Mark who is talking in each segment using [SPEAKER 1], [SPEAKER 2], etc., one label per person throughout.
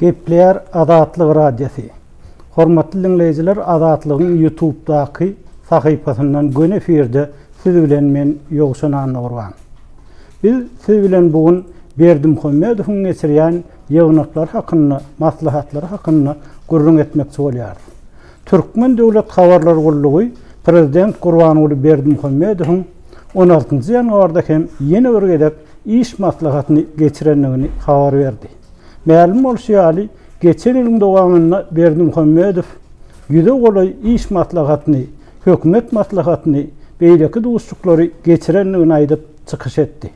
[SPEAKER 1] Gepleýär Azatlyk Radiosy. Hormatly diňleýjiler Azatlygyň Ýutubdaky sahypasyndan göni efirde siz bilen men Ýowşan Annagurban. Biz siz bilen bu gün Berdimuhamedowyň geçirýän ýygnaklary hakynda, maslahatlary hakynda gürrüň etmekçi bolýarys. Türkmen döwlet habarlar gullugy prezident Gurbanguly Berdimuhamedowyň on altynjy ýanwarda hem ýene bir gezek iş maslahatyny geçirendigini habar berdi. Mälim bolşy ýaly, geçen ýylyň dowamynda Berdimuhamedow ýüze golaý iş maslahatyny, hökümet maslahatyny, beýleki duşuşyklary geçirendigini aýdyp çykyş etdi.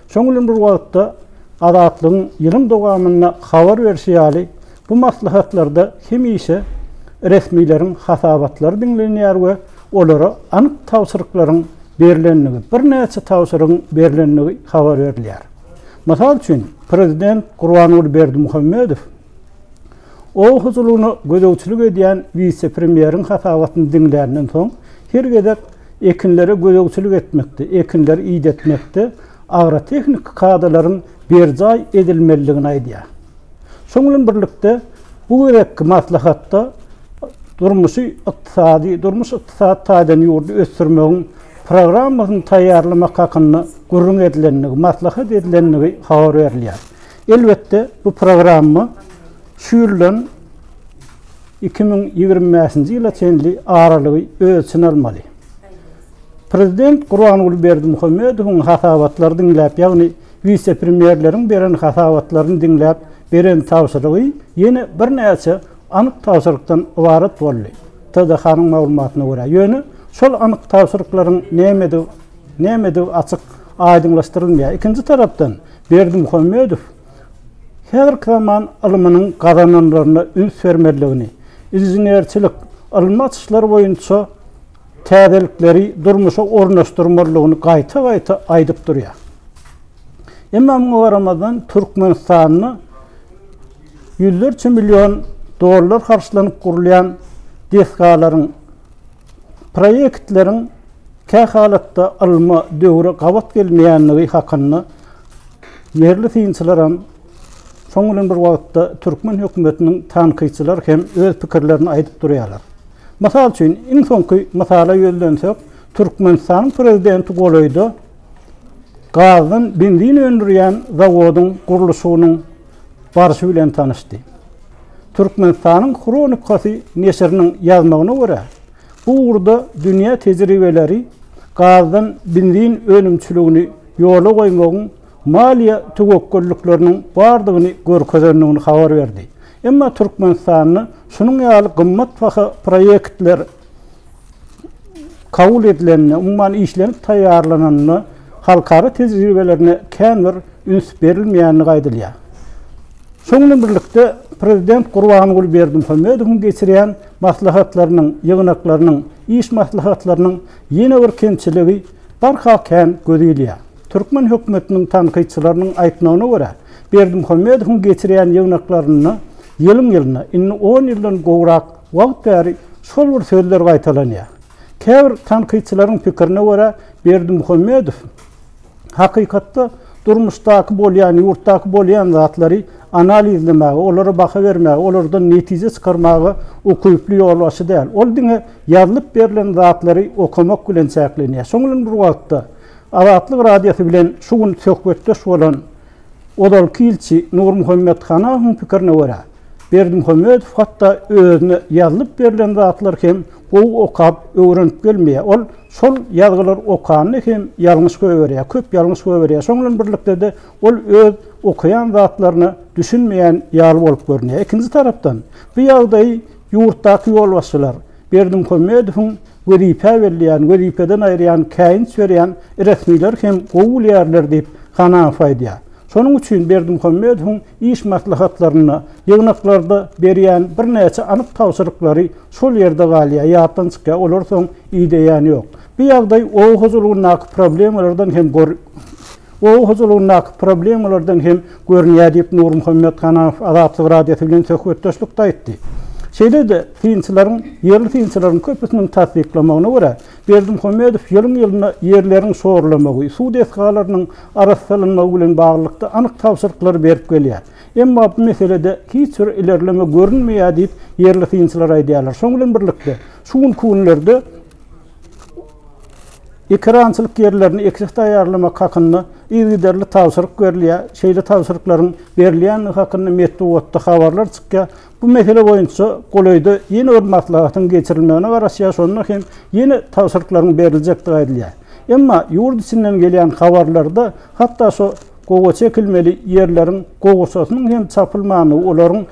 [SPEAKER 1] Şoň bilen bir wagtda, Azatlygyň ýylyň dowamynda habar berşi ýaly, bu maslahatlarda hemişe resmileriň hasabatlary diňlenýär we olara anyk tabşyryklaryň berlendigi, birnäçe tabşyrygyň berlendigi habar berilýär. Mysal üçin, prezident Gurbanguly Berdimuhamedow oba hojalygyna gözegçilik edýän wise-premýeriň hasabatyny diňländen soň, her gezek ekinlere gözegçilik etmekde, ekinleri idetmekde agrotehniki kadalaryň berjaý edilmelidigini aýdýar. Şonuň bilen birlikde, bu gezekki maslahatda durmuşy ykdysady, durmuş-ykdysady taýdan ýurdy ösdürmegiň programmasyny taýýarlamak hakynda gürrüň edilendigi, maslahat edilendigi habar berilýär. Elbetde, bu programma şu ýyldan 2025-nji ýyla çenli aralygy öz içine almaly. Prezident Gurbanguly Berdimuhamedowyň hasabatlary diňläp, ýagny wise-premýerleriň beren hasabatlaryny diňläp beren tabşyrygy ýene birnäçe anyk tabşyrykdan ybarat boldy, TDH-nyň maglumatyna görä. Ýöne şol anyk tabşyryklaryň nämedigi nämedigi açyk aýdyňlaşdyrylmaýar. Ikinji tarapdan, Berdimuhamedow häzirki zaman ylmynyň gazananlaryna üns bermelidigini, inženerçilik, ylmy açyşlar boýunça täzelikleri durmuşa ornaşdyrmalydygyny gaýta-gaýta aýdyp durýar. Emma muňa garamazdan Türkmenistanda ýüzlerçe million dollar harçlanyp gurulýan desgalaryň, proýektleriň kähalatda ylma, döwre gabat gelmeýändigi hakynda ýerli synçylaram, şoň bilen bir wagtda türkmen hökümetiniň tankytçylary hem öz pikirlerini aýdyp durýarlar. Mysal üçin, iň soňky mysala ýüzlensek, Türkmenistanyň prezidenti golaýda gazdan benzin öndürýän zawodyň gurluşygynyň barşy bilen tanyşdy. Türkmenistanyň Hronikasy neşiriniň ýazmagyna görä, bu ugurda dünýä tejribeleri gazdan benzin önümçiligini ýola goýmagyň maliýe töwekgellikleriniň bardygyny görkezendigini habar berdi. Emma Türkmenistanda şunuň ýaly gymmatbaha proýektler kabul edilende, umuman işlenip taýýarlananda halkara tejribelerine kän bir üns berilmeýändigi aýdylýar. Şonuň bilen birlikde, prezident Gurbanguly Berdimuhamedowyň geçirýän maslahatlarynyň, ýygnaklarynyň, iş maslahatlarynyň ýene bir kemçiligi barha kän göz ilýär. Türkmen hökümetiniň tankytçylarynyň aýtmagyna görä, Berdimuhamedowyň geçirýän ýygnaklarynda ýylyň-ýylyna, indi on ýyldan gowrak wagt bäri şol bir sözler gaýtalanýar. Käbir tankytçylaryň pikirine görä, Berdimuhamedow hakykatda durmuşdaky bolýan, ýurtdaky bolýan zatlary analizlemäge, olara baha bermäge, olardan netije çykarmaga ukyply ýolbaşçy däl. Ol diňe ýazylyp berlen zatlary okamak bilen çäklenýär. Şonuň bilen bir wagtda, Azatlyk Radiosy bilen şu gün söhbetdeş bolan ozalky ilçi Nurmuhammet Hanahowyň pikirine görä, Berdimuhamedow hatda özüne ýazylyp berlen zatlary hem gowy okap, öwrenip gelmeýär. Ol şol ýazgylary okanda hem ýalňyş goýberýär, köp ýalňyş goýberýär. Şonuň bilen birlikde-de ol öz okaýan zatlaryna düşünmeýän ýaly bolup görünýär. Ikinji tarapdan, bu ýagdaýy ýurtdaky ýolbaşçylar Berdimuhamedowyň wezipä belleýän, wezipeden aýyrýan, käýinç berýän resmiler hem gowy bilýärler diýip, Hanamow aýdýar. Şonuň üçin Berdimuhamedowyň iş maslahatlarynda, ýygnaklarda berýän birnäçe anyk tabşyryklary şol ýerde galýar, ýatdan çykýar, olary soň ideýän ýok. Bu ýagdaý oba hojalygyndaky problemalardan hem oba hojalygyndaky problemalardan hem görünýär diýip, Nurmuhammet Hanamow Azatlyk Radiosy bilen söhbetdeşlikde aýtdy. Şeýle-de, synçylaryň, ýerli synçylaryň köpüsiniň tassyklamagyna görä, Berdimuhamedow ýylyň-ýylyna ýerleriň şorlamagy, suw desgalarynyň arassalanmagy bilen baglylykda anyk tabşyryklary berip gelýär. Emma bu meselede hiç bir ilerleme görünmeýär diýip, ýerli synçylar aýdýarlar. Şonuň bilen birlikde, şu günki günlerde ekerançylyk ýerlerini ekişe taýýarlamak hakynda yzygiderli tabşyryk berilýär. Şeýle tabşyryklaryň berilýändigi hakynda metbugatda habarlar çykýar. Bu mesele boýunça golaýda ýene bir maslahatyň geçirilmegine garaşýar, şonda hem ýene tabşyryklaryň beriljekdigi aýdylýar. Emma ýurt içinden gelýän habarlarda hatda şo gowaça ekilmeli ýerleriň gowaçasynyň hem çapylmandygy, olaryň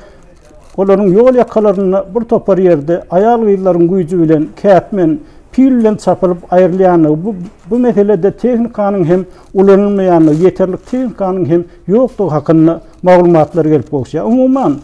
[SPEAKER 1] olaryň ýol ýakalarynda bir topar ýerde aýal-gyzlaryň güýji bilen kätmen, pil bilen çapylyp aýrylýandygy, bu bu meselede tehnikanyň hem ulanylmaýandygy, ýeterlik tehnikanyň hem ýokdugy hakynda maglumatlar gelip gowuşýar. Umuman,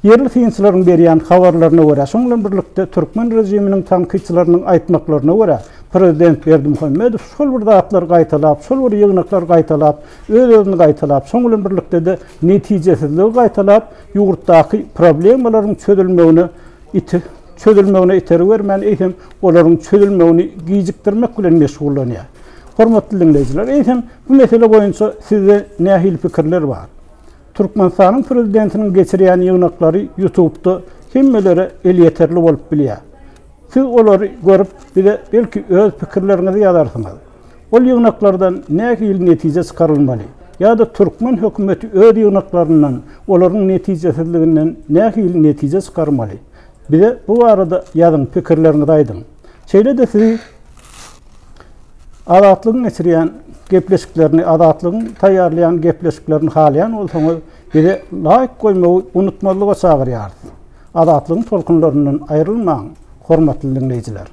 [SPEAKER 1] ýerli synçylaryň berýän habarlaryna görä, şonuň bilen birlikde türkmen režiminiň tankytçylarynyň aýtmaklaryna görä, prezident Berdimuhamedow şol bir zatlary gaýtalap, şol bir ýygnaklary gaýtalap, öz-özüni gaýtalap, şonuň bilen birlikde-de netijesizligi gaýtalap, ýurtdaky problemalaryň çözülmegine ite çözülmegine itergi bermän, eýsem, olaryň çözülmegini gijikdirmek bilen meşgullanýar. Hormatly diňleýjiler, eýsem, bu mesele boýunça sizde nähili pikirler bar? Türkmenistanyň Prezidentiniň geçirýän ýygnaklary ýutubda hemmelere elýeterli bolup bilýär. Siz olary görüp, bize belki öz pikirleriňizi ýazarsyňyz. Ol ýygnaklardan nähili netije çykarylmaly? Ýa-da türkmen hökümeti öz ýygnaklaryndan, olaryň netijesizliginden nähili netije çykarmaly? Bize bu barada ýazyň, pikirleriňizi aýdyň. Şeýle-de sizi Azatlygyň geçirýän gepleşiklerini, Azatlygyň taýýarlaýan gepleşiklerini halaýan bolsaňyz, bize laýk goýmagy unutmazlyga çagyrýarys. Azatlygyň tolkunlaryndan aýrylmaň, hormatly diňleýjiler!